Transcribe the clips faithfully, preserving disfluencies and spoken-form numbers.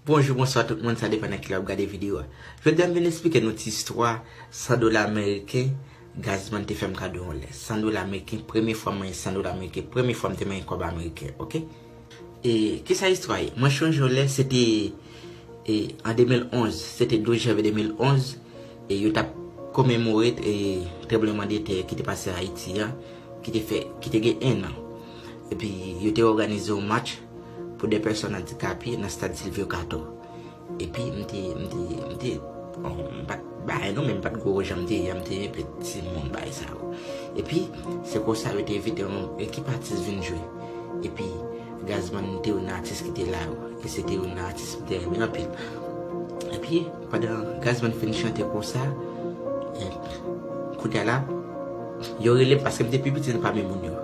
Bonjou, bonswa tout moun, sa depann nan ki lè w ap gade videyo a. Jodi a, m vin esplike nou ti istwa san dola ameriken Gazman te fè m kado yon lè. San dola ameriken, premye fwa m manyen san dola ameriken, premye fwa m te manyen kòb ameriken, oke? E kisa istwa ye? Mwen chonje yon lè, se te e, an de mil onz, se te douz janvye de mil onz, e yo t ap komemore e, tranblemanntè ki te pase Ayiti a, ki te fè, ki te gen en an. Epi yo te òganize yon match pou de pèsòn andikape nan stad Sylvio Cator. Epi m te, m te, m te, bon, m pa t bay non, men m pa t gwo jan m te ye a, m te enpe timoun bay sa yo. Epi se konsa yo te envite yon ekip atis vin jwe. Epi Gazman te youn nan atis ki te la yo. E se te youn nan atis m te renmen anpil. Epi pandan Gazman fin chante konsa, e, kounye a la, yo rele m paske m te pi piti nan pami moun yo.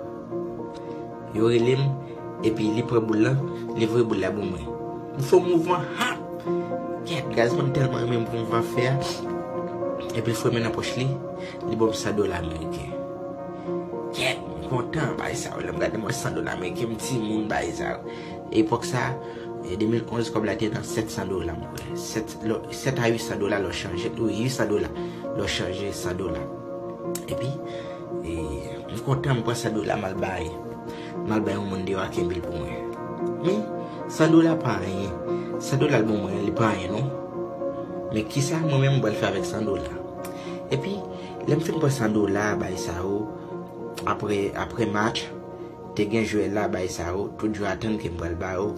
Yo rele m, epi li pran boul lan, li voye boul la ban mwen. M fè yon mouvman, ha! Kèt, Gazman tèlman renmen mouvman m fè a. Epi l foure men nan pòch li, li ban m san dola ameriken. Kèt, m kontan, bay sa yo, lè m gade mwen san dola ameriken, m timoun, bay sa yo. Epòk sa, e, de mil onz, kòb la te nan sèt san dola, m kwè. Sèt, lè, sèt a uit san dola, lè w chanje, wi, uit san dola, lè w chanje san dola. Epi, e, m kontan, m pran san dola, m al bay. M al bay yon moun deyò a kenbe l pou mwen. Men, san dola pa anyen. San dola l ban mwen, li pa anyen, non. Men kisa mwen menm m pral fè avèk san dola? Epi, lè m fin pran san dola, bay sa yo, apre, apre match, te gen jwè la, bay sa yo, tout jwè a tann ke m pral ba yo.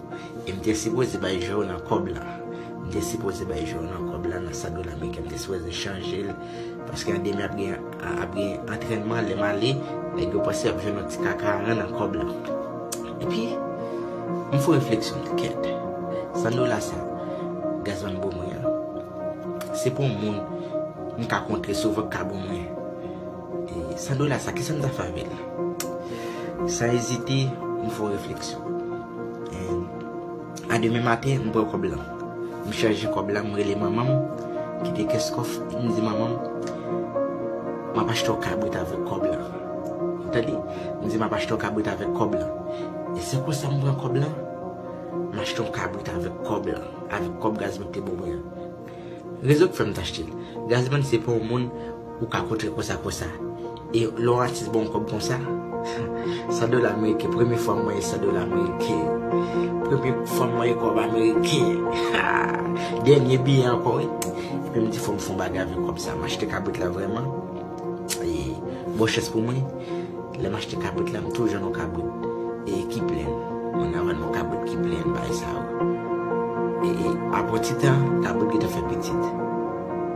E m te sipoze bay jwè yo nan kòb la. M te sipoze bay jwè yo nan kòb la, nan san dola ameriken, m te sipoze chanje l. Paske an demen ap gen, ap gen antrènman, lè m ale, nèg yo panse y ap jwenn yon ti kakaran nan kòb la. Epi, m fè refleksyon, kèt, san dola sa, Gazman ban mwen an, se pou yon moun m ka kontre souvan k ka ban mwen, e, san dola sa, kisa m ta fè avè l? San ezite, m fè yon refleksyon. E, a demen maten, m pran kòb lan. M chanje kòb la, m rele manman m, ki te kès kòf, m di, "Manman, m ap achte yon kabrit avèk kòb lan." Ou tande? M di, "M ap achte yon kabrit avèk kòb lan." E se konsa m pran kòb lan, m achte yon kabrit avèk kòb lan, avèk kòb Gazman te ban mwen an. Rezon k fè m t achte l. Gazman se pa yon moun ou ka kontre konsa konsa. E lè yon atis ba w kòb konsa, san dola ameriken, premye fwa m manyen san dola ameriken. Premye fwa m manyen kòb ameriken. Dènye biyè ankò, wi. Epi m di, "Fò m fè yon bagay avèk kòb sa." M achte kabrit la vrèman. E, bon chans pou mwen, lè m achte kabrit la, m toujou jwenn yon kabrit, e, ki plen. Moun nan vann yon kabrit ki plen, bay sa yo. E, e, apre yon ti tan, kabrit gentan fè pitit.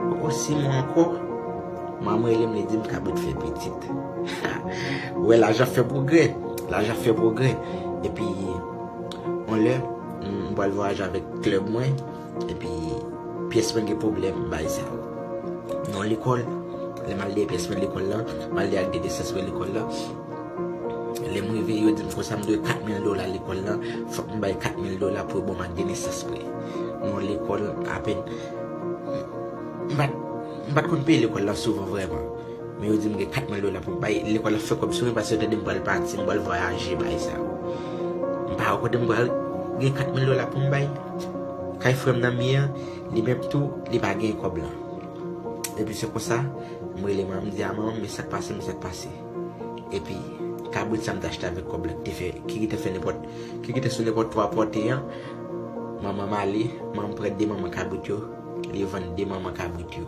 Poko sis mwa ankò, manman rele m, li di m kabrit fè pitit. Ou wè, lajan fè pwogrè. Lajan fè pwogrè. Epi, yon lè, m pral vwayaje avèk klèb mwen, epi pyès mwen gen pwoblèm, bay sa yo. Nan lekòl, lè m al dèyè pyès mwen lekòl la, m al dèyè ak de nesans mwen lekòl la. Lè m rive, yo di m konsa m dwe kat mil dola lekòl la, fòk m bay kat mil dola pou yo ban m ak de nesans mwen. Nan lekòl, apèn, m pa t, m pa t konn peye lekòl la souvan vrèman. Men yo di m gen kat mil dola pou m bay. Lekòl la fè kòb sou mwen paske yo tande m pral pati, m pral vwayaje, bay sa yo. M pa wè kote m pral gen kat mil dola pou m bay. Kay frè m nan Miyan, li menm tou, li pa gen kòb lan. Epi se konsa, m rele manman m, m di, "A manman, men sa k pase, men sa k pase." Epi, kabrit sa m t achte avèk kòb la, ki te fè, ki gentan fè nenpòt, ki gentan sou nenpòt twa pòte an, manman m ale, manman m pran de manman kabrit yo, li vann de manman kabrit yo.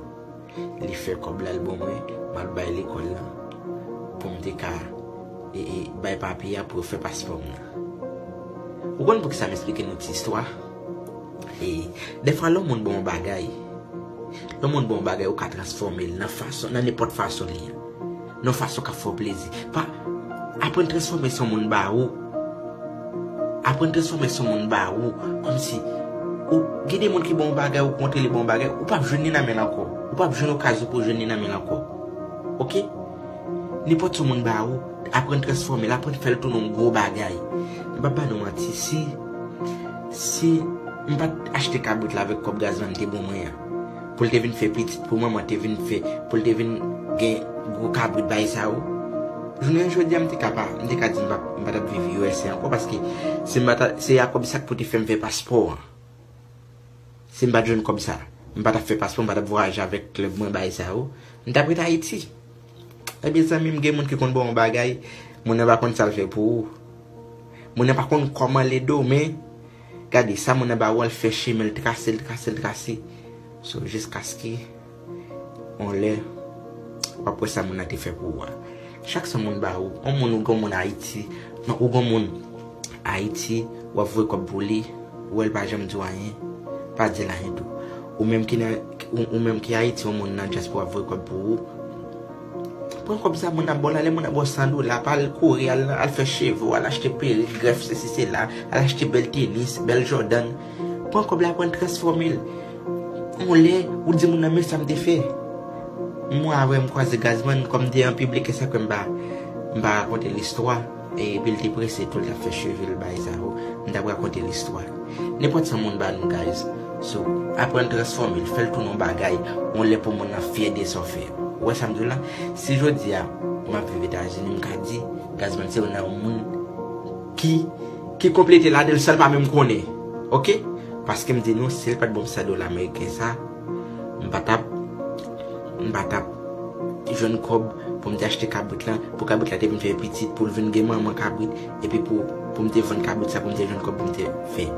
Li fè kòb la, l ban mwen, m al bay lekòl lan pou m te ka, e, e, bay papye a pou yo fè paspò m nan. Ou konn poukisa m esplike nou ti istwa? E, dèfwa, lè yon moun ba w yon bagay, lè yon moun ba w yon bagay, ou ka transfòme l nan fason, nan nenpòt fason li ye. Nan yon fason k ap fè w plezi. Pa, aprann transfòme sa yon moun ba ou. Aprann transfòme sa yon moun ba ou. Kòmsi, ou, gen de moun ki ba w yon bagay, ou kontre li ba w yon bagay, ou p ap jwenn li nan men l ankò. Ou p ap jwenn okazyon pou w jwenn li nan men l ankò. Oke? Nenpòt sa yon moun ba ou, aprann transfòme l, aprann fè l tounen yon gwo bagay. M p ap ba nou manti, si, si m pa t achte kabrit la avèk kòb gazman te ban mwen an, pou l te vin fè pitit, pou manman te vin fè, pou l te vin gen gwo kabrit bay sa yo. Jounen jodi a, m te ka pa, m te ka di m pa, m pa t ap viv U S A ankò, paske se m pa ta, se Jacob sa k pou te fè m fè paspò an. Si m pa t jwenn kòb sa, m pa t ap fè paspò, m pa t ap vwayaje avèk klèb mwen, bagay sa yo. M t ap ret Ayiti. Ebyen, zanmi m, gen moun ki konn ba w yon bagay, moun nan pa konn sa l fè pou ou. Moun nan pa konn kòman l ede w, men gade, sa moun nan ba ou a, l fè chemen, l trase, l trase, l trase. So, jiskaske yon lè, w ap wè sa moun nan te fè pou ou a. Chak sa moun ba ou, yon moun, ou gen moun Ayiti, non, ou gen moun Ayiti, w ap voye kòb pou li, ou wè l pa janm di w anyen, pa di l anyen tou. Ou menm ki nan, ou, ou menm ki Ayiti, yon moun nan dyaspora ap voye kòb pou ou. Pran kòb sa moun ap ba w la, lè moun ap ba w san dola, pa al kouri, al, al fè cheve w, al achte perik, grèf, sesi, sela, al achte bèl tenis, bèl Jordan. Pran kòb la, pran transfòme l. Yon lè, ou di moun nan, men sa m te fè. Mwen avè m kwaze Gazman, kòm m te an piblik, e sa kwè m pa, m pa rakonte listwa. E epi l te prese tou, l t ap fè cheve l, bagay sa yo. M t ap rakonte listwa. Nenpòt sa moun ba nou, guys. So, aprann transfòme l, fè l tounen yon bagay, yon lè pou moun nan fyè de sa w fè. Ou wè sa m di w la? Si jodi a, m ap viv Etazini, m ka di, Gazman se youn nan yon moun ki, ki konplete ladan l san l pa menm konnen. Oke? Paske m di nou, si l pa t ban m san dola ameriken sa, m pa t ap, m pa t ap jwenn kòb pou m te achte kabrit la, pou kabrit la te vin fè pitit, pou l vin gen manman kabrit, epi pou, pou m te vann kabrit sa, pou m te jwenn kòb pou m te fè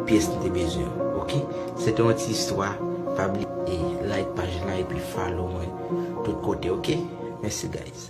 pyès m te bezwen yo. Oke? Se te yon ti istwa. Pa bliye like paj la epi follow mwen tout kote, oke? Mèsi, guys.